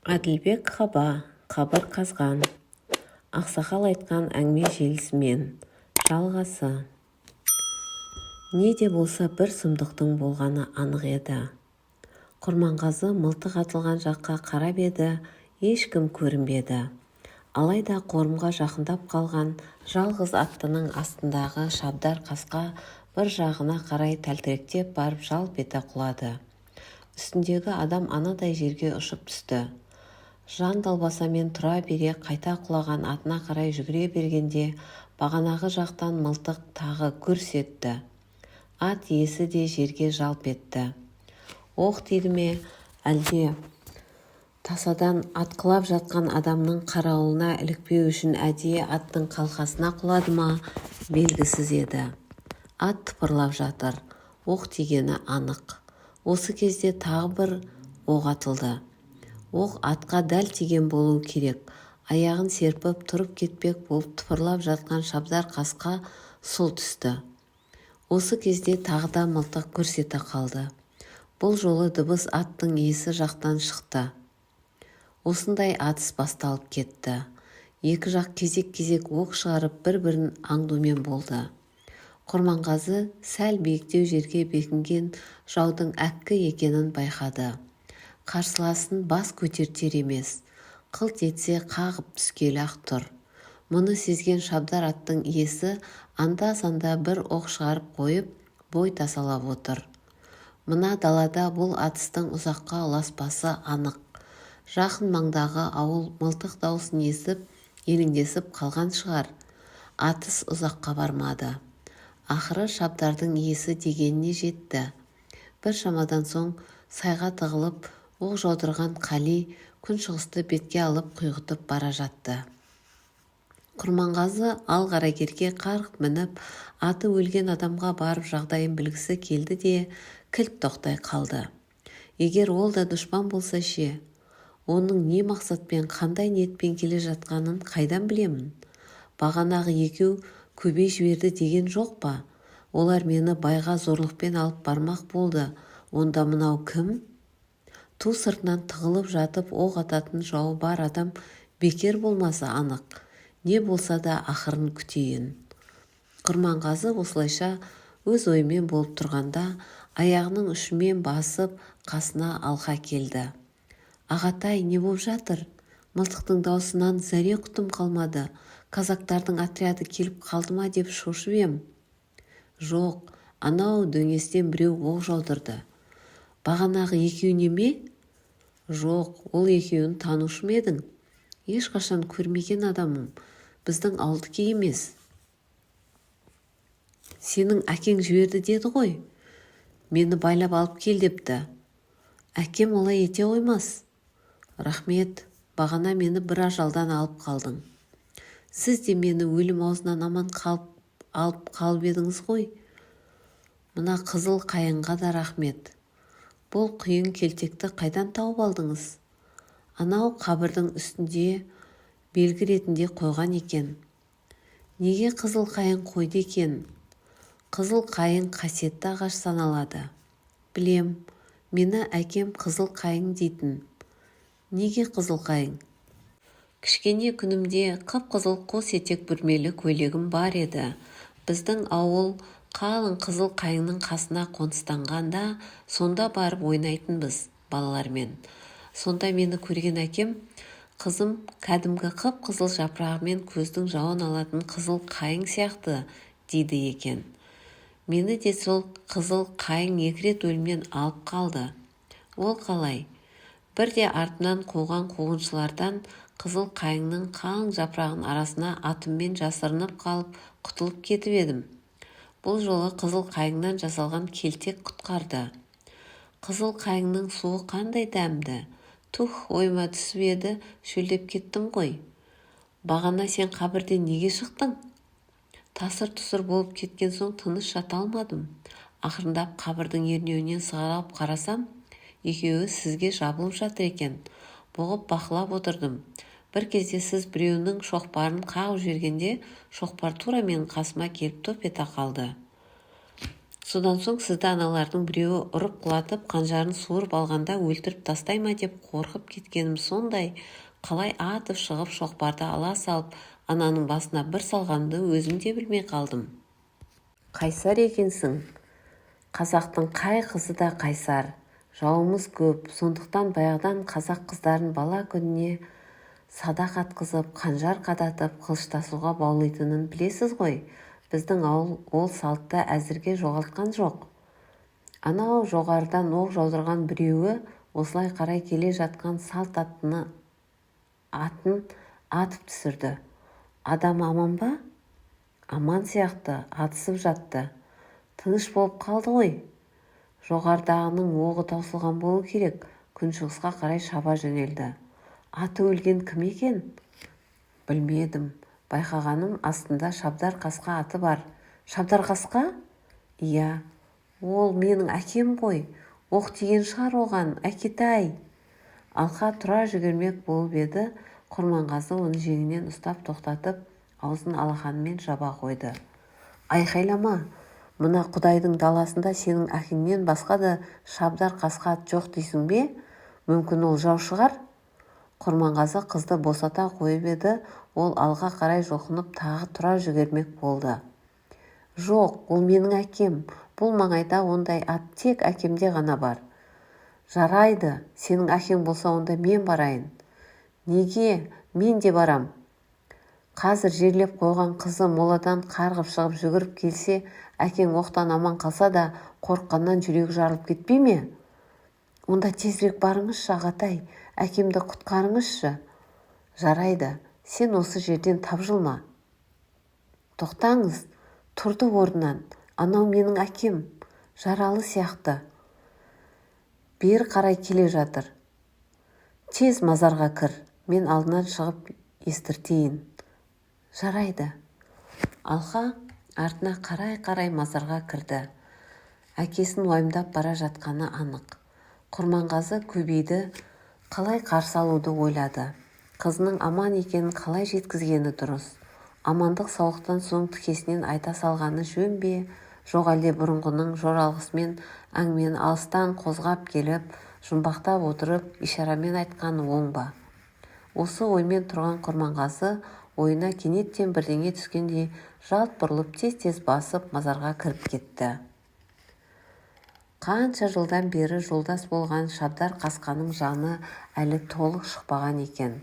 Әділбек Қаба қабір қазған ақсақал айтқан әңгіме желісімен. Жалғасы. Не де болса бір сұмдықтың болғаны анық еді. Құрманғазы мылтық атылған жаққа қарап еді, ешкім көрінбеді. Алайда қорымға жақындап қалған жалғыз аттының астындағы шабдар қасқа бір жағына қарай тәлтіректеп барып жалп ете құлады. Үстіндегі адам анадай жерге ұшып түсті. Жан далбасамен тұра бере қайта құлаған атына қарай жүгіре бергенде бағанағы жақтан мылтық тағы гүрс етті. Ат иесі де жерге жалп етті. Оқ тиді ме, әлде тасадан атқылап жатқан адамның қарауылына ілікпеу үшін әдейі аттың қалқасына құлады ма, белгісіз еді. Ат тыпырлап жатыр, оқ тигені анық. Осы кезде тағы бір оқ атылды. Оқ атқа дәл тиген болуы керек, аяғын серпіп тұрып кетпек болып тыпырлап жатқан шабдар қасқа сұл түсті. Осы кезде тағы да мылтық гүрс ете қалды. Бұл жолы дыбыс аттың иесі жақтан шықты. Осындай атыс басталып кетті. Екі жақ кезек-кезек оқ шығарып, бір-бірін аңдумен болды. Құрманғазы сәл биіктеу жерге бекінген жаудың әккі екенін байқады. Қарсыласын бас көтертер емес, қылт етсе қағып түскелі-ақ тұр. Мұны сезген шабдар аттың иесі анда-санда бір оқ шығарып қойып, бой тасалап отыр. Мына далада бұл атыстың ұзаққа ұласпасы анық. Жақын маңдағы ауыл мылтық даусын естіп, елеңдесіп қалған шығар. Атыс ұзаққа бармады. Ақыры шабдардың иесі дегеніне жетті. Бір шамадан соң сайға тығылып оқ жаудырған Қали күншығысты бетке алып құйғытып бара жатты. Құрманғазы ал қарагерге қарғып мініп, аты өлген адамға барып жағдайын білгісі келді де, кілт тоқтай қалды. Егер ол да дұшпан болса ше? Оның не мақсатпен, қандай ниетпен келе жатқанын қайдан білемін? Бағанағы екеу көбей жіберді деген жоқ па? Олар мені байға зорлықпен алып бармақ болды. Онда мынау кім? Ту сыртынан тығылып жатып оқ ататын жауы бар адам бекер болмасы анық. Не болса да ақырын күтейін. Құрманғазы осылайша өз ойымен болып тұрғанда, аяғының ұшымен басып қасына Алқа келді. Ағатай, не боп жатыр? Мылтықтың даусынан зәре-құтым қалмады. Казактардың отряды келіп қалды ма деп шошып ем. Жоқ, анау дөңестен біреу оқ жаудырды. Бағанағы екеуіне ме? Жоқ, ол екеуін танушы ма едің? Ешқашан көрмеген адамым, біздің ауылдікі емес. Сенің әкең жіберді деді ғой. Мені байлап алып кел депті. Әкем олай ете қоймас. Рахмет, бағана мені бір ажалдан алып қалдың. Сіз де мені өлім аузынан аман қалып алып қалып едіңіз ғой. Мына қызыл қайыңға да рахмет. Бұл құйын келтекті қайдан тауып алдыңыз? Анау қабірдің үстінде белгі ретінде қойған екен. Неге қызыл қайың қойды екен? Қызыл қайың қасиетті ағаш саналады. Білем, мені әкем қызыл қайың дейтін. Неге қызыл қайың? Кішкене күнімде қып-қызыл қос етек бүрмелі көйлегім бар еді. Біздің ауыл қалың қызыл қайыңның қасына қоныстанғанда, сонда барып ойнайтынбыз балалармен. Сонда мені көрген әкем, қызым кәдімгі қып-қызыл жапырағымен көздің жауын алатын қызыл қайың сияқты дейді екен. Мені де сол қызыл қайың екі рет өлімнен алып қалды. Ол қалай? Бірде артымнан қуған қуғыншылардан қызыл қайыңның қалың жапырағының арасына атыммен жасырынып қалып құтылып кетіп едім. Бұл жолы қызыл қайыңнан жасалған келтек құтқарды. Қызыл қайыңның суы қандай дәмді. Туһ, ойыма түсіп еді, шөлдеп кеттім ғой. Бағана сен қабірден неге шықтың? Тасыр-тұсыр болып кеткен соң тыныш жата алмадым. Ақырындап қабірдің ернеуінен сығалап қарасам, екеуі сізге жабылып жатыр екен. Бұғып бақылап отырдым. Бір кезде сіз біреуінің шоқпарын қағып жібергенде, шоқпар тура менің қасыма келіп топ ете қалды. Содан соң сізді аналардың біреуі ұрып құлатып, қанжарын суырып алғанда өлтіріп тастай ма деп қорқып кеткенім сондай, қалай атып шығып шоқпарды ала салып, ананың басына бір салғанымды өзім де білмей қалдым. Қайсар екенсің. Қазақтың қай қызы да қайсар. Жауымыз көп. Сондықтан баяғыдан қазақ қыздарын бала күніне садақ атқызып, қанжар қадатып, қылыштасуға баулитынын білесіз ғой. Біздің ауыл ол салтты әзірге жоғалтқан жоқ. Анау жоғарыдан оқ жаудырған біреуі осылай қарай келе жатқан салт аттыны атын атып түсірді. Адам аман ба? Аман сияқты, атысып жатты. Тыныш болып қалды ғой. Жоғарыдағының оғы таусылған болу керек, күншығысқа қарай шаба жөнелді. Аты өлген кім екен? Білмедім. Байқағаным, астында шабдар қасқа аты бар. Шабдар қасқа? Иә. Ол менің әкем ғой. Оқ тиген шығар оған, әкетай. Алқа тұра жүгірмек болып еді, Құрманғазы оны жеңінен ұстап тоқтатып, аузын алақанымен жаба қойды. Айқайлама! Мына Құдайдың даласында сенің әкеңнен басқа да шабдар қасқа ат жоқ дейсің бе? Мүмкін, ол жау шығар? Құрманғазы қызды босата қойып еді, ол алға қарай жұлқынып тағы тұра жүгірмек болды. Жоқ, ол менің әкем. Бұл маңайда ондай ат тек әкемде ғана бар. Жарайды, сенің әкең болса, онда мен барайын. Неге? Мен де барам. Қазір жерлеп қойған қызы моладан қарғып шығып жүгіріп келсе, әкең оқтан аман қалса да, қорыққаннан жүрегі жарылып кетпей ме? Онда тезірек барыңызшы, ағатай, әкемді құтқарыңызшы. Жарайды, сен осы жерден тапжылма. Тоқтаңыз, тұрды орнынан. Анау менің әкем, жаралы сияқты. Бері қарай келе жатыр. Тез мазарға кір, мен алдынан шығып естіртейін. Жарайды. Алқа артына қарай-қарай мазарға кірді. Әкесін уайымдап бара жатқаны анық. Құрманғазы Көбейді қалай қарсы алуды ойлады. Қызының аман екенін қалай жеткізгені дұрыс? Амандық-саулықтан соң тікесінен айта салғаны жөн бе, жоқ әлде бұрынғының жоралғысымен әңгімені алыстан қозғап келіп, жұмбақтап отырып, ишарамен айтқаны оң ба? Осы оймен тұрған Құрманғазы ойына кенеттен бірдеңе түскендей жалт бұрылып, тез-тез басып мазарға кіріп кетті. Қанша жылдан бері жолдас болған шабдар қасқаның жаны әлі толық шықпаған екен.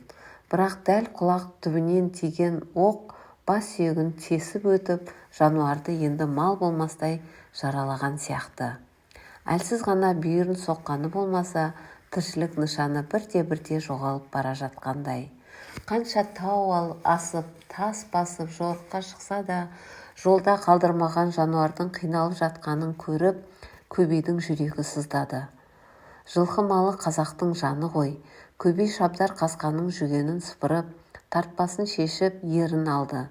Бірақ дәл құлақ түбінен тиген оқ бас сүйегін тесіп өтіп, жануарды енді мал болмастай жаралаған сияқты. Әлсіз ғана бүйірін соққаны болмаса, тіршілік нышаны бірте-бірте жоғалып бара жатқандай. Қанша тау асып, тас басып жорыққа шықса да, жолда қалдырмаған жануардың қиналып жатқанын көріп, Көбейдің жүрегі сыздады. Жылқы малы қазақтың жаны ғой. Көбей шабдар қасқаның жүгенін сыпырып, тартпасын шешіп, ерін алды.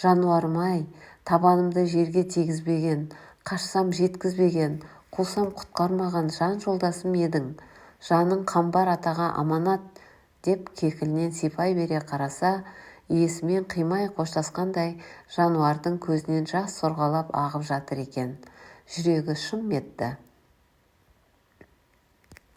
Жануарым-ай, табанымды жерге тигізбеген, қашсам жеткізбеген, қусам құтқармаған жан жолдасым едің. Жаның Қамбар атаға аманат, деп кекілінен сипай бере қараса, иесімен қимай қоштасқандай жануардың көзінен жас сорғалап ағып жатыр екен. Жүрегі шым етті.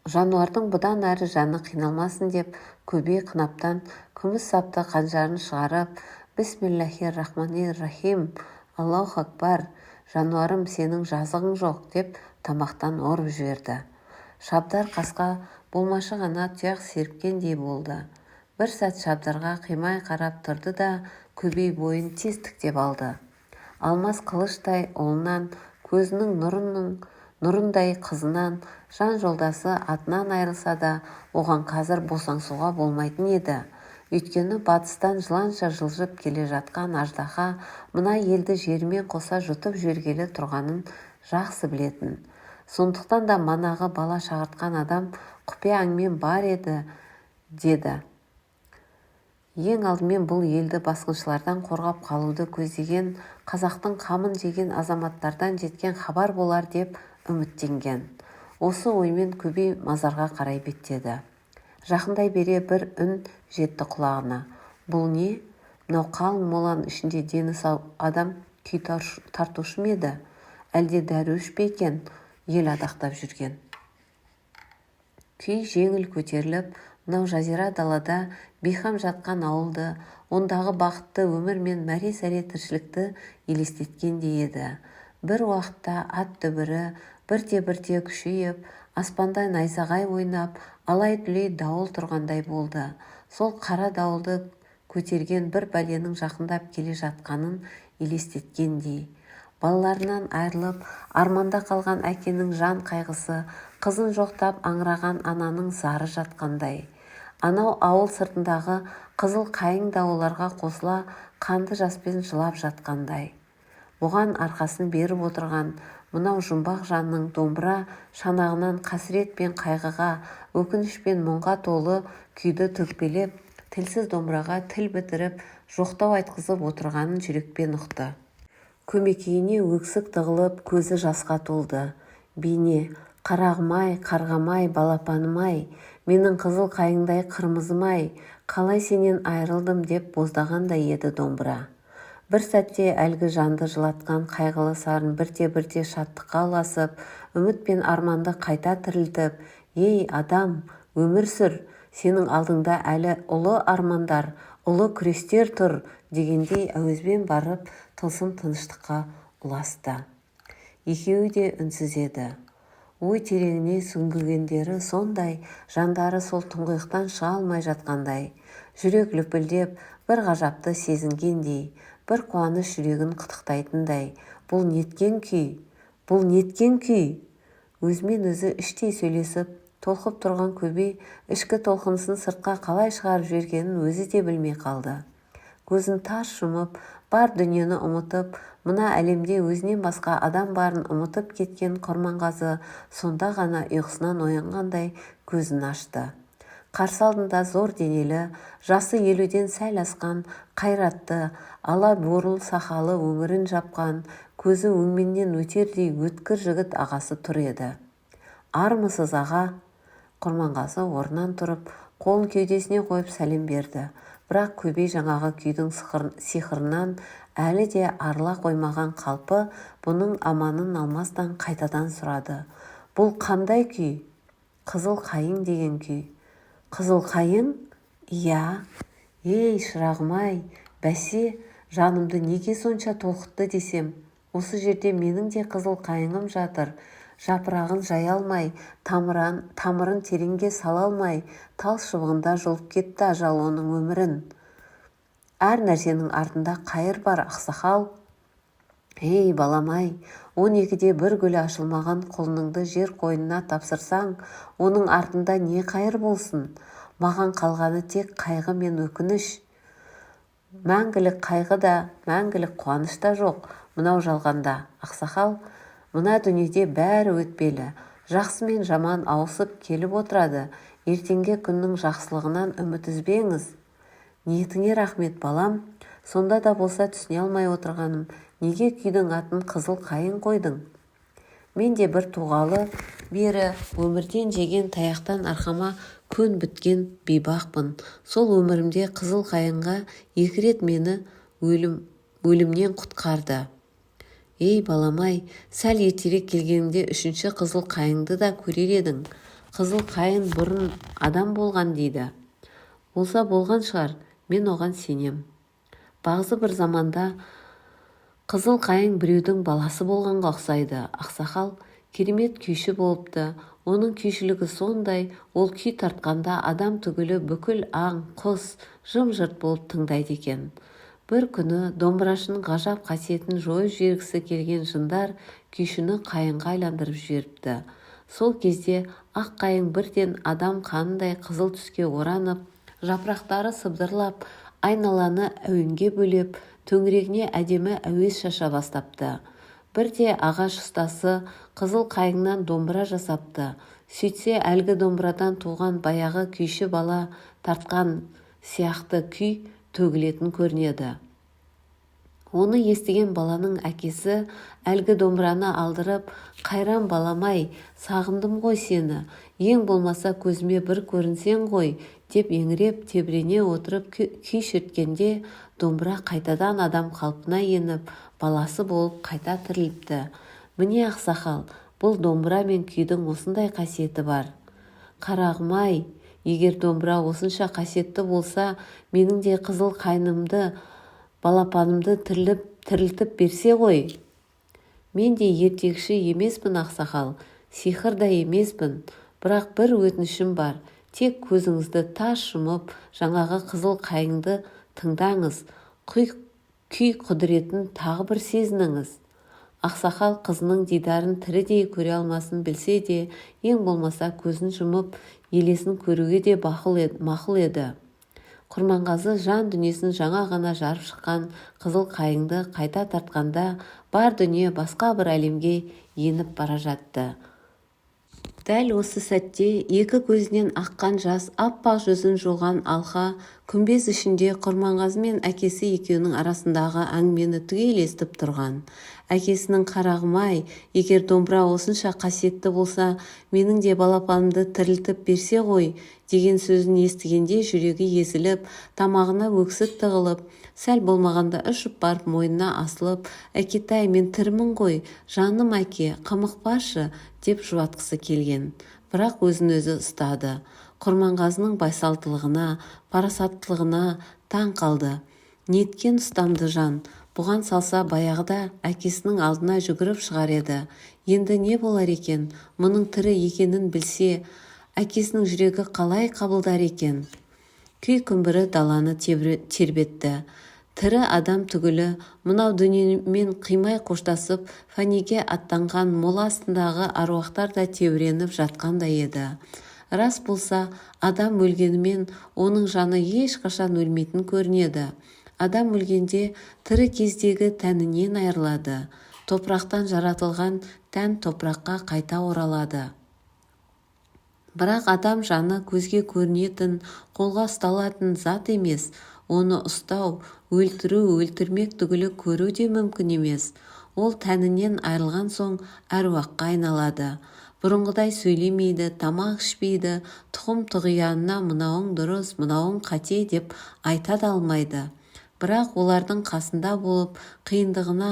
Жануардың бұдан әрі жаны қиналмасын деп, Көбей қынаптан күміс сапты қанжарын шығарып, «Бисмиллахир-рахманир-рахим, Аллаху акбар, жануарым, сенің жазығың жоқ», деп тамақтан ұрып жіберді. Шабдар қасқа болмашы ғана тұяқ серіпкендей болды. Бір сәт шабдарға қимай қарап тұрды да, Көбей бойын тез тіктеп алды. Алмас қылыштай ұлынан, көзінің нұрындай қызынан, жан жолдасы атынан айырылса да, оған қазір босаңсуға болмайтын еді. Өйткені батыстан жыланша жылжып келе жатқан аждаһа мына елді жерімен қоса жұтып жібергелі тұрғанын жақсы білетін. Сондықтан да манағы бала шақыртқан адам құпия әңгімем бар еді деді. Ең алдымен бұл елді басқыншылардан қорғап қалуды көздеген, қазақтың қамын жеген азаматтардан жеткен хабар болар деп үміттенген. Осы оймен Көбей мазарға қарай беттеді. Жақындай бере бір үн жетті құлағына. Бұл не? Мынау қалың моланың ішінде дені сау адам күй тартушы ма еді? Әлде дәруіш пе екен ел адақтап жүрген? Күй жеңіл көтеріліп, мынау жазира далада бейқам жатқан ауылды, ондағы бақытты өмір мен мәре-сәре тіршілікті елестеткендей еді. Бір уақытта ат дүбірі бірте-бірте күшейіп, аспанда найзағай ойнап, алай-түлей дауыл тұрғандай болды. Сол қара дауылды көтерген бір бәленің жақындап келе жатқанын елестеткендей. Балаларынан айырылып, арманда қалған әкенің жан қайғысы, қызын жоқтап аңыраған ананың зары жатқандай. Анау ауыл сыртындағы қызыл қайың да оларға қосыла қанды жаспен жылап жатқандай. Бұған арқасын беріп отырған мынау жұмбақ жанның домбыра шанағынан қасірет пен қайғыға, өкініш пен мұңға толы күйді төкпелеп, тілсіз домбыраға тіл бітіріп, жоқтау айтқызып отырғанын жүрекпен ұқты. Көмекейіне өксік тығылып, көзі жасқа толды. Бейне, қарағым-ай, қарғам-ай, балапаным-ай, менің қызыл қайыңдай қырмызым-ай, қалай сенен айырылдым деп боздағандай еді домбыра. Бір сәтте әлгі жанды жылатқан қайғылы сарын бірте-бірте шаттыққа ұласып, үміт пен арманды қайта тірілтіп, «Ей, адам, өмір сүр, сенің алдыңда әлі ұлы армандар, ұлы күрестер тұр» дегендей әуезбен барып тылсым тыныштыққа ұласты. Екеуі де үнсіз еді. Ой тереңіне сүңгігендері сондай, жандары сол тұңғиықтан шыға алмай жатқандай. Жүрек лүпілдеп, бір ғажапты сезінгендей, бір қуаныш жүрегін қытықтайтындай. Бұл неткен күй? Бұл неткен күй? Өзімен өзі іштей сөйлесіп, толқып тұрған Көбей ішкі толқынысын сыртқа қалай шығарып жібергенін өзі де білмей қалды. Көзін тарс жұмып, бар дүниені ұмытып, мына әлемде өзінен басқа адам барын ұмытып кеткен Құрманғазы сонда ғана ұйқысынан оянғандай көзін ашты. Қарсы алдында зор денелі, жасы 50-ден сәл асқан, қайратты, ала бурыл сақалы өңірін жапқан, көзі өңменнен өтердей өткір жігіт ағасы тұр еді. Армысыз, аға? Құрманғазы орнынан тұрып, қолын кеудесіне қойып сәлем берді. Бірақ Көбей жаңағы күйдің сиқырынан әлі де арыла қоймаған қалпы бұның аманын алмастан қайтадан сұрады. Бұл қандай күй? Қызыл қайың деген күй. Қызыл қайың? Иә. Ей, шырағым-ай, бәсе, жанымды неге сонша толқытты десем, осы жерде менің де қызыл қайыңым жатыр. Жапырағын жая алмай, тамырын тереңге сала алмай, тал шыбығында жұлып кетті ажал оның өмірін. Әр нәрсенің артында қайыр бар, ақсақал. Ей, балам-ай, 12-де бір гүлі ашылмаған құлыныңды жер қойнына тапсырсаң, оның артында не қайыр болсын? Маған қалғаны тек қайғы мен өкініш. Мәңгілік қайғы да, мәңгілік қуаныш та жоқ мынау жалғанда, ақсақал. Мына дүниеде бәрі өтпелі. Жақсы мен жаман ауысып келіп отырады. Ертеңгі күннің жақсылығынан үміт үзбеңіз. Ниетіңе рахмет, балам. Сонда да болса түсіне алмай отырғаным, неге күйдің атын қызыл қайың қойдың? Мен де бір туғалы бері өмірден жеген таяқтан арқама көн біткен бейбақпын. Сол өмірімде қызыл қайыңға 2 рет мені өлімнен құтқарды. Ей, балам-ай, сәл ертерек келгеніңде 3-ші қызыл қайыңды да көрер едің. Қызыл қайың бұрын адам болған дейді. Болса болған шығар, мен оған сенем. Бағзы бір заманда қызыл қайың біреудің баласы болғанға ұқсайды. Ақсақал керемет күйші болыпты. Оның күйшілігі сондай, ол күй тартқанда адам түгілі бүкіл аң, құс жым-жырт болып тыңдайды екен. Бір күні домбырашының ғажап қасиетін жойып жібергісі келген жындар күйшіні қайыңға айландырып жіберіпті. Сол кезде ақ қайың бірден адам қанындай қызыл түске оранып, жапырақтары сыбдырлап, айналаны әуенге бөлеп, төңірегіне әдемі әуез шаша бастапты. Бірде ағаш ұстасы қызыл қайыңнан домбыра жасапты. Сөйтсе, әлгі домбырадан туған баяғы күйші бала тартқан сияқты күй төгілетін көрінеді. Оны естіген баланың әкесі әлгі домбыраны алдырып, қайран балам-ай, сағындым ғой сені, ең болмаса көзіме бір көрінсең ғой, деп еңіреп тебірене отырып күй шерткенде домбыра қайтадан адам қалпына еніп, баласы болып қайта тіріліпті. Міне, ақсақал, бұл домбыра мен күйдің осындай қасиеті бар. Қарағым-ай, егер домбыра осынша қасиетті болса, менің де қызыл қайыңымды, балапанымды тірілтіп берсе ғой. Мен де ертекші емеспін, ақсақал, сиқыр да емеспін. Бірақ бір өтінішім бар. Тек көзіңізді тарс жұмып, жаңағы қызыл қайыңды тыңдаңыз, күй құдіретін тағы бір сезініңіз. Ақсақал қызының дидарын тірідей көре алмасын білсе де, ең болмаса көзін жұмып, елесін көруге де мақұл еді. Құрманғазы жан дүниесін жаңа ғана жарып шыққан қызыл қайыңды қайта тартқанда, бар дүние басқа бір әлемге еніп бара жатты. Дәл осы сәтте екі көзінен аққан жас аппақ жүзін жуған алқа күмбез ішінде Құрманғазы мен әкесі екеуінің арасындағы әңгімені түгел естіп тұрған. Әкесінің: «Қарағым-ай, егер домбыра осынша қасиетті болса, менің де балапанымды тірілтіп берсе ғой», – деген сөзін естігенде жүрегі езіліп, тамағына өксік тығылып, сәл болмағанда ұшып барып мойнына асылып, «Әкетай, мен тірімін ғой, жаным әке, қамықпашы», – деп жұбатқысы келген. Бірақ өзін-өзі ұстады. Құрманғазының байсалдылығына, парасаттылығына таң қалды. Неткен ұстамды жан! Бұған салса, баяғыда әкесінің алдына жүгіріп шығар еді. Енді не болар екен? Мұның тірі екенін білсе, әкесінің жүрегі қалай қабылдар екен? Күй күмбірі даланы тербетті. Тірі адам түгілі, мынау дүниемен қимай қоштасып, фәниге аттанған мола астындағы аруақтар да тебіреніп жатқандай еді. Рас болса, адам өлгенімен, оның жаны ешқашан өлмейтін көрінеді. Адам өлгенде тірі кездегі тәнінен айырылады. Топырақтан жаратылған тән топыраққа қайта оралады. Бірақ адам жаны көзге көрінетін, қолға ұсталатын зат емес. Оны ұстау, өлтіру, өлтірмек түгілі көру де мүмкін емес. Ол тәнінен айырылған соң әруаққа айналады. Бұрынғыдай сөйлемейді, тамақ ішпейді, тұқым-тұғиянына мынауың дұрыс, мынауың қате деп айта да алмайды. Бірақ олардың қасында болып, қиындығына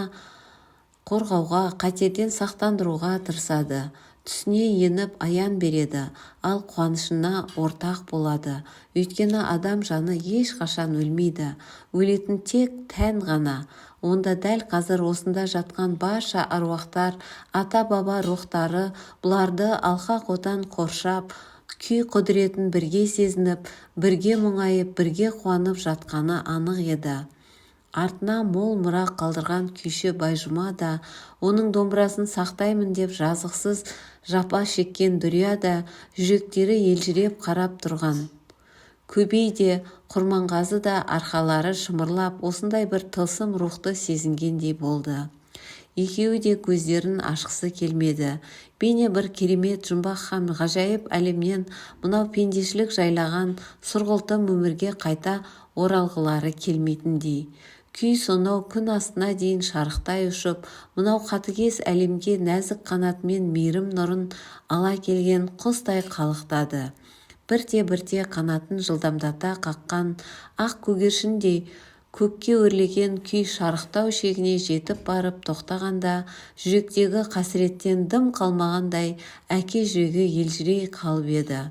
қорғауға, қатерден сақтандыруға тырысады. Түсіне еніп аян береді, ал қуанышына ортақ болады. Өйткені адам жаны ешқашан өлмейді. Өлетін тек тән ғана. Онда дәл қазір осында жатқан барша аруақтар, ата-баба рухтары бұларды алқа-қотан қоршап, күй құдіретін бірге сезініп, бірге мұңайып, бірге қуанып жатқаны анық еді. Артына мол мұра қалдырған күйші Байжұма да, оның домбырасын сақтаймын деп жазықсыз жапа шеккен Дүрия да, жүректері елжіреп қарап тұрған Көбей де, Құрманғазы да арқалары шымырлап, осындай бір тылсым рухты сезінгендей болды. Екеуі де көздерін ашқысы келмеді. Бейне бір керемет, жұмбақ һәм ғажайып әлемнен мынау пендешілік жайлаған сұрғылтым өмірге қайта оралғылары келмейтіндей. Күй сонау күн астына дейін шарықтай ұшып, мынау қатыгез әлемге нәзік қанатымен мейірім нұрын ала келген құстай қалықтады. Бірте-бірте қанатын жылдамдата қаққан ақ көгершіндей көкке өрлеген күй шарықтау шегіне жетіп барып тоқтағанда, жүректегі қасіреттен дым қалмағандай әке жүрегі елжірей қалып еді.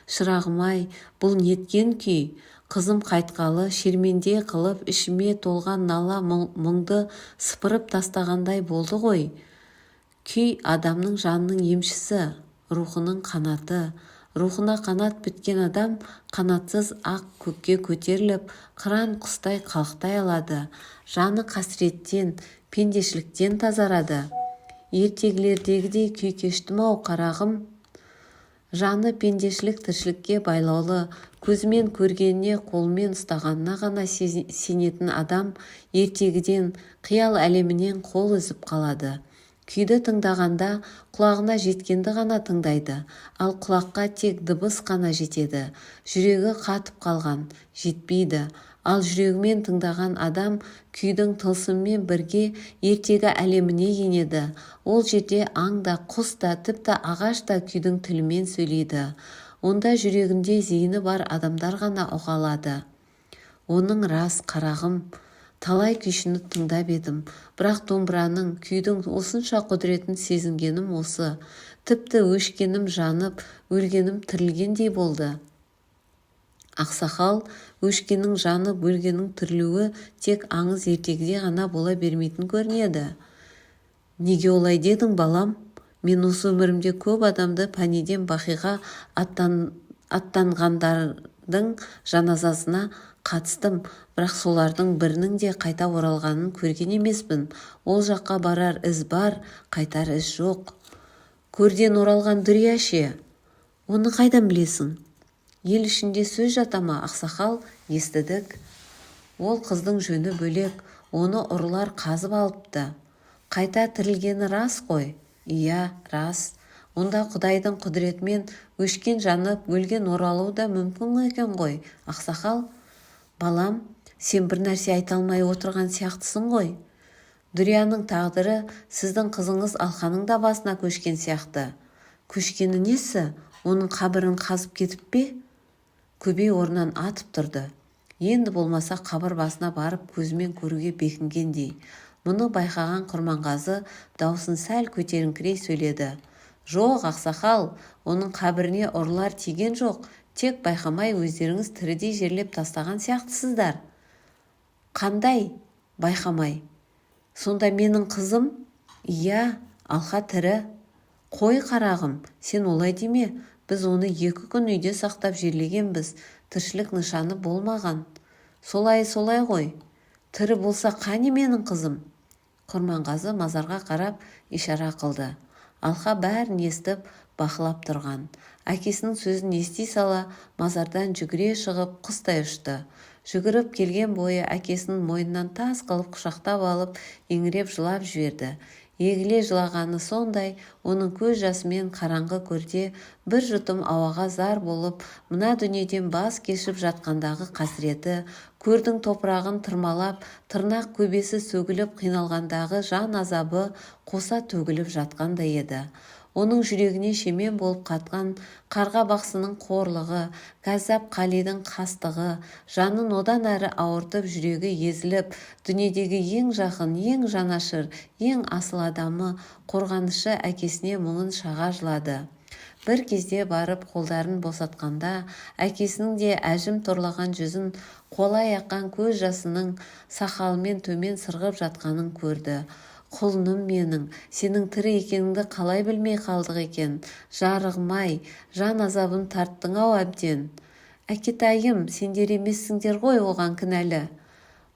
Шырағым-ай, бұл неткен күй? Қызым қайтқалы шерменде қылып, ішіме толған нала мұңды сыпырып тастағандай болды ғой. Күй адамның жанының емшісі, рухының қанаты. Рухына қанат біткен адам қанатсыз ақ көкке көтеріліп, қыран құстай қалықтай алады. Жаны қасіреттен, пендешіліктен тазарады. Ертегілердегідей күй кештім-ау, қарағым. Жаны пендешілік тіршілікке байлаулы, көзімен көргеніне, қолымен ұстағанына ғана сенетін адам ертегіден, қиял әлемінен қол үзіп қалады. Күйді тыңдағанда құлағына жеткенді ғана тыңдайды, ал құлаққа тек дыбыс қана жетеді. Жүрегі қатып қалған, жетпейді. Ал жүрегімен тыңдаған адам күйдің тылсымымен бірге ертегі әлеміне енеді. Ол жерде аң да, құс та, тіпті ағаш та күйдің тілімен сөйлейді. Онда жүрегінде зейіні бар адамдар ғана ұға алады. Оның рас, қарағым. Талай күйшіні тыңдап едім, бірақ домбыраның, күйдің осынша құдіретін сезінгенім осы. Тіпті өшкенім жанып, өлгенім тірілгендей болды. Ақсақал, өшкеннің жанып, өлгеннің тірілуі тек аңыз ертегіде ғана бола бермейтін көрінеді. Неге олай дедің, балам? Мен осы өмірімде көп адамды пәниден бақиға аттанғандардың жаназасына қатыстым, бірақ солардың бірінің де қайта оралғанын көрген емеспін. Ол жаққа барар із бар, қайтар із жоқ. Көрден оралған Дүрия ше? Оны қайдан білесің? Ел ішінде сөз жата ма, ақсақал, естідік. Ол қыздың жөні бөлек, оны ұрылар қазып алыпты. Қайта тірілгені рас қой? Иә, рас. Онда құдайдың құдіретімен өшкен жанып, өлген оралуы да мүмкін екен ғой, ақсақал. Балам, сен бір нәрсе айта алмай отырған сияқтысың ғой. Дүрияның тағдыры сіздің қызыңыз Алқаның да басына көшкен сияқты. Көшкені несі? Оның қабірін қазып кетіп пе? Көбей орнынан атып тұрды. Енді болмаса қабір басына барып көзімен көруге бекінгендей. Мұны байқаған Құрманғазы даусын сәл көтеріңкірей сөйледі. Жоқ, ақсақал, оның қабіріне ұрылар тиген жоқ, тек байқамай өздеріңіз тірідей жерлеп тастаған сияқтысыздар. Қандай байқамай? Сонда менің қызым? Иә, Алқа тірі. Қой, қарағым, сен олай деме. Біз оны 2 күн үйде сақтап жерлегенбіз. Тіршілік нышаны болмаған. Солай, солай ғой. Тірі болса, қане менің қызым? Құрманғазы мазарға қарап ишара қылды. Алқа бәрін естіп, бақылап тұрған. Әкесінің сөзін ести сала мазардан жүгіре шығып, құстай ұшты. Жүгіріп келген бойы әкесінің мойнынан тас қылып құшақтап алып, еңіреп жылап жіберді. Егіле жылағаны сондай, оның көз жасымен қараңғы көрде бір жұтым ауаға зар болып, мына дүниеден бас кешіп жатқандағы қасіреті, көрдің топырағын тырмалап, тырнақ көбесі сөгіліп қиналғандағы жан азабы қоса төгіліп жатқандай еді. Оның жүрегіне шемен болып қатқан Қарға бақсының қорлығы, Кәззап Қалидің қастығы жанын одан әрі ауыртып, жүрегі езіліп, дүниедегі ең жақын, ең жанашыр, ең асыл адамы, қорғанышы әкесіне мұңын шаға жылады. Бір кезде барып қолдарын босатқанда, әкесінің де әжім торлаған жүзін, қуалай аққан көз жасының сақалымен төмен сырғып жатқанын көрді. Құлыным менің, сенің тірі екеніңді қалай білмей қалдық екен? Жарығым-ай, жан азабын тарттың-ау әбден. Әкетайым, сендер емессіңдер ғой оған кінәлі.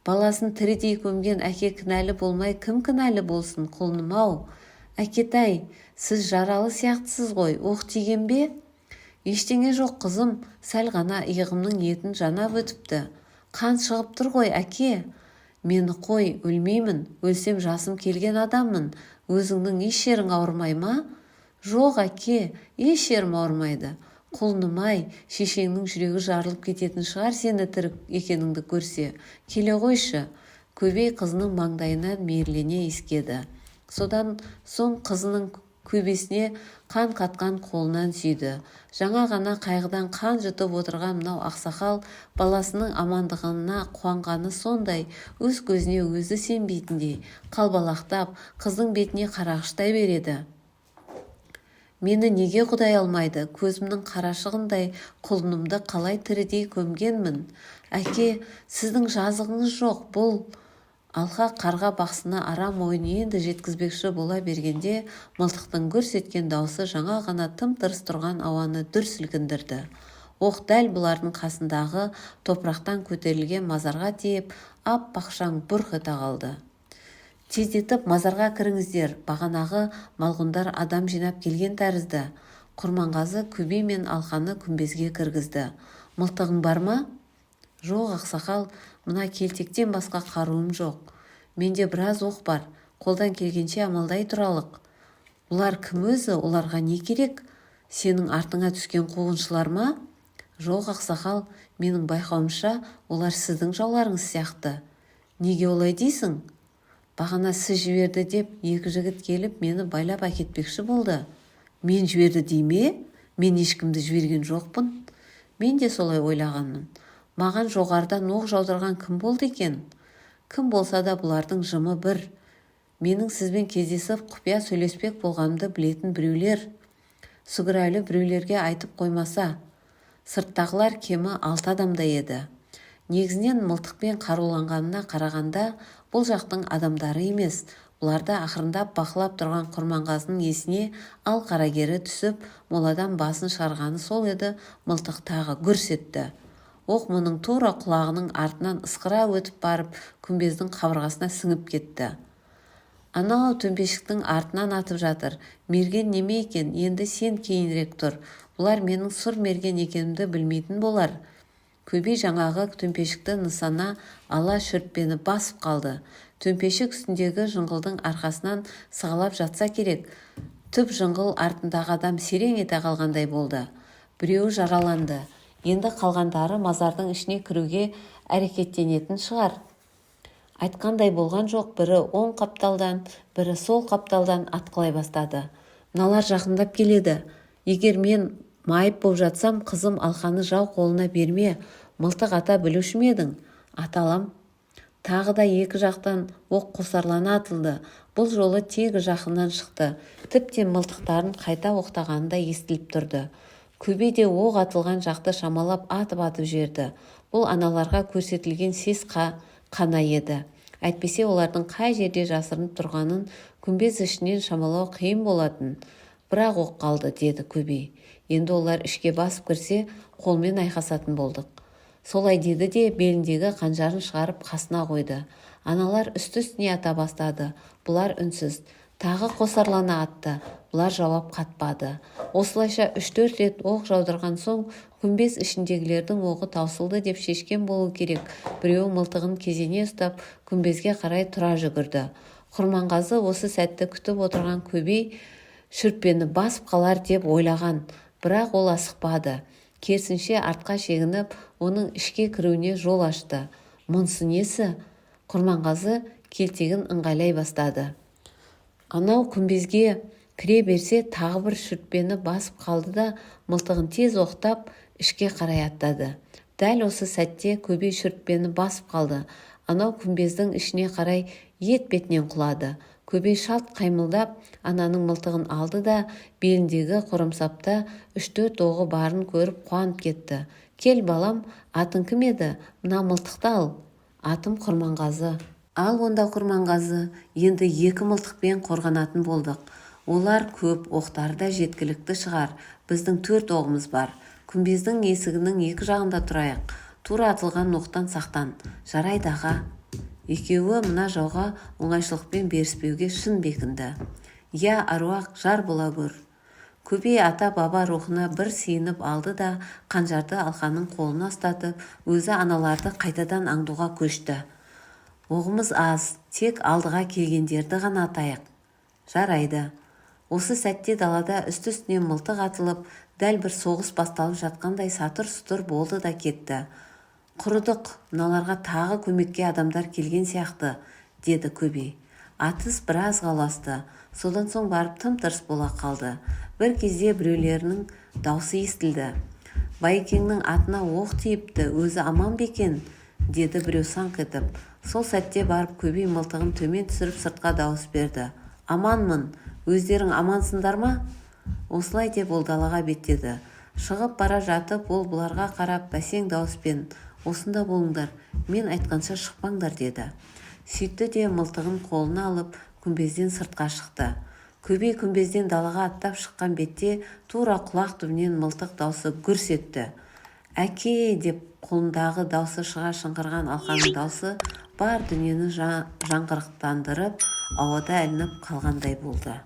Баласын тірідей көмген әке кінәлі болмай, кім кінәлі болсын, құлыным-ау? Әкетай, сіз жаралы сияқтысыз ғой, оқ тиген бе? Ештеңе жоқ, қызым, сәл ғана иығымның етін жанап өтіпті. Қан шығып тұр ғой, әке. Мені қой, өлмеймін, өлсем жасым келген адаммын. Өзіңнің еш жерің ауырмай ма? Жоқ, әке, еш жерім ауырмайды. Құлыным-ай, шешеңнің жүрегі жарылып кететін шығар сені тірі екеніңді көрсе. Келе қойшы. Көбей қызының маңдайынан мейірлене иіскеді. Содан соң қызының көбесіне қан қатқан қолынан сүйді. Жаңа ғана қайғыдан қан жұтып отырған мынау ақсақал баласының амандығына қуанғаны сондай, өз көзіне өзі сенбейтіндей, қалбалақтап, қыздың бетіне қарағыштай береді. Мені неге құдай алмайды? Көзімнің қарашығындай құлынымды қалай тірідей көмгенмін? Әке, сіздің жазығыңыз жоқ, бұл. Алқа Қарға бақсыны арам ойын енді жеткізбекші бола бергенде, мылтықтың гүрс еткен даусы жаңа ғана тым-тырыс тұрған ауаны дүр сілкіндірді. Оқ дәл бұлардың қасындағы топырақтан көтерілген мазарға тиіп, аппақ шаң бұрқ ете қалды. Тездетіп мазарға кіріңіздер, бағанағы малғұндар адам жинап келген тәрізді. Құрманғазы Көбей мен Алқаны күмбезге кіргізді. Мылтығың бар ма? Жоқ, ақсақал, мына келтектен басқа қаруым жоқ. Менде біраз оқ бар, қолдан келгенше амалдай тұралық. Бұлар кім өзі, оларға не керек? Сенің артыңа түскен қуғыншылар ма? Жоқ, ақсақал, менің байқауымша, олар сіздің жауларыңыз сияқты. Неге олай дейсің? Бағана сіз жіберді деп екі жігіт келіп, мені байлап әкетпекші болды. Мен жіберді дей ме? Мен ешкімді жіберген жоқпын. Мен де солай ойлағанмын. Маған жоғарыдан оқ жаудырған кім болды екен? Кім болса да бұлардың жымы бір. Менің сізбен кездесіп құпия сөйлеспек болғанымды білетін біреулер. Сүгірәлі біреулерге айтып қоймаса. Сырттағылар кемі алты адамдай еді. Негізінен мылтықпен қаруланғанына қарағанда, бұл жақтың адамдары емес. Бұларды ақырындап бақылап тұрған Құрманғазының есіне ал қарагері түсіп, моладан басын шығарғаны сол еді, мылтық тағы гүрс етті. Оқ мұның тура құлағының артынан ысқыра өтіп барып, күмбездің қабырғасына сіңіп кетті. Анау төмпешіктің артынан атып жатыр. Мерген неме екен? Енді сен кейінірек тұр. Бұлар менің сұр мерген екенімді білмейтін болар. Көбей жаңағы төмпешікті нысана ала шүртпені басып қалды. Төмпешік үстіндегі жыңғылдың арқасынан сығалап жатса керек, түп жыңғыл артындағы адам серең ете қалғандай болды. Біреуі жараланды. Енді қалғандары мазардың ішіне кіруге әрекеттенетін шығар. Айтқандай болған жоқ, бірі оң қапталдан, бірі сол қапталдан атқылай бастады. Мыналар жақындап келеді. Егер мен майып боп жатсам, қызым Алқаны жау қолына берме. Мылтық ата білуші ме едің? Ата алам. Тағы да екі жақтан оқ қосарлана атылды. Бұл жолы тегі жақыннан шықты. Тіптен мылтықтарын қайта оқтағаны да естіліп тұрды. Көбей де оқ атылған жақты шамалап атып-атып жіберді. Бұл аналарға көрсетілген сес қана еді. Әйтпесе олардың қай жерде жасырынып тұрғанын күмбез ішінен шамалау қиын болатын. Бір-ақ оқ қалды, деді Көбей. Енді олар ішке басып кірсе, қолмен айқасатын болдық. Солай деді де беліндегі қанжарын шығарып қасына қойды. Аналар үсті-үстіне ата бастады. Бұлар үнсіз. Тағы қосарлана атты. Бұлар жауап қатпады. Осылайша үш-төрт рет оқ жаудырған соң, күмбез ішіндегілердің оғы таусылды деп шешкен болу керек, біреуі мылтығын кезене ұстап, күмбезге қарай тұра жүгірді. Құрманғазы осы сәтті күтіп отырған Көбей шүртпені басып қалар деп ойлаған, бірақ ол асықпады. Керісінше артқа шегініп, оның ішке кіруіне жол ашты. Мұнысы несі? Құрманғазы келтегін ыңғайлай бастады. Анау күмбезге кіре берсе тағы бір шүртпені басып қалды да, мылтығын тез оқтап, ішке қарай аттады. Дәл осы сәтте Көбей шүртпені басып қалды. Анау күмбездің ішіне қарай етпетінен құлады. Көбей шалт қаймылдап, ананың мылтығын алды да, беліндегі қорамсапта үш-төрт оғы барын көріп қуанып кетті. Кел, балам, атың кім еді? Мына мылтықты ал. Атым Құрманғазы. Ал онда, Құрманғазы, енді екі мылтықпен қорғанатын болдық. Олар көп, оқтары да жеткілікті шығар. Біздің төрт оғымыз бар. Күмбездің есігінің екі жағында тұрайық. Тура атылған оқтан сақтан. Жарайды, аға. Екеуі мына жауға оңайшылықпен беріспеуге шын бекінді. Иә, аруақ, жар бола көр. Көбей ата-баба рухына бір сиынып алды да, қанжарды Алқаның қолына ұстатып, өзі аналарды қайтадан аңдуға көшті. Оғымыз аз, тек алдыға келгендерді ғана атайық. Жарайды. Осы сәтте далада үсті-үстіне мылтық атылып, дәл бір соғыс басталып жатқандай сатыр-сұтыр болды да кетті. Құрыдық, мыналарға тағы көмекке адамдар келген сияқты, деді Көбей. Атыс біразға ұласты. Содан соң барып тым-тырыс бола қалды. Бір кезде біреулерінің даусы естілді. Байекеңнің атына оқ тиіпті, өзі аман ба екен? Деді біреу саңқ етіп. Сол сәтте барып Көбей мылтығын төмен түсіріп сыртқа дауыс берді. Аманмын, өздерің амансыңдар ма? Осылай деп ол далаға беттеді. Шығып бара жатып, ол бұларға қарап бәсең дауыспен: «Осында болыңдар, мен айтқанша шықпаңдар», – деді. Сөйтті де мылтығын қолына алып, күмбезден сыртқа шықты. Көбей күмбезден далаға аттап шыққан бетте тура құлақ түбінен мылтық даусы гүрс етті. «Әке!» деп құлындағы даусы шыға шыңғырған Алқаның даусы бар дүниені жаңғырықтандырып, ауада ілініп қалғандай болды.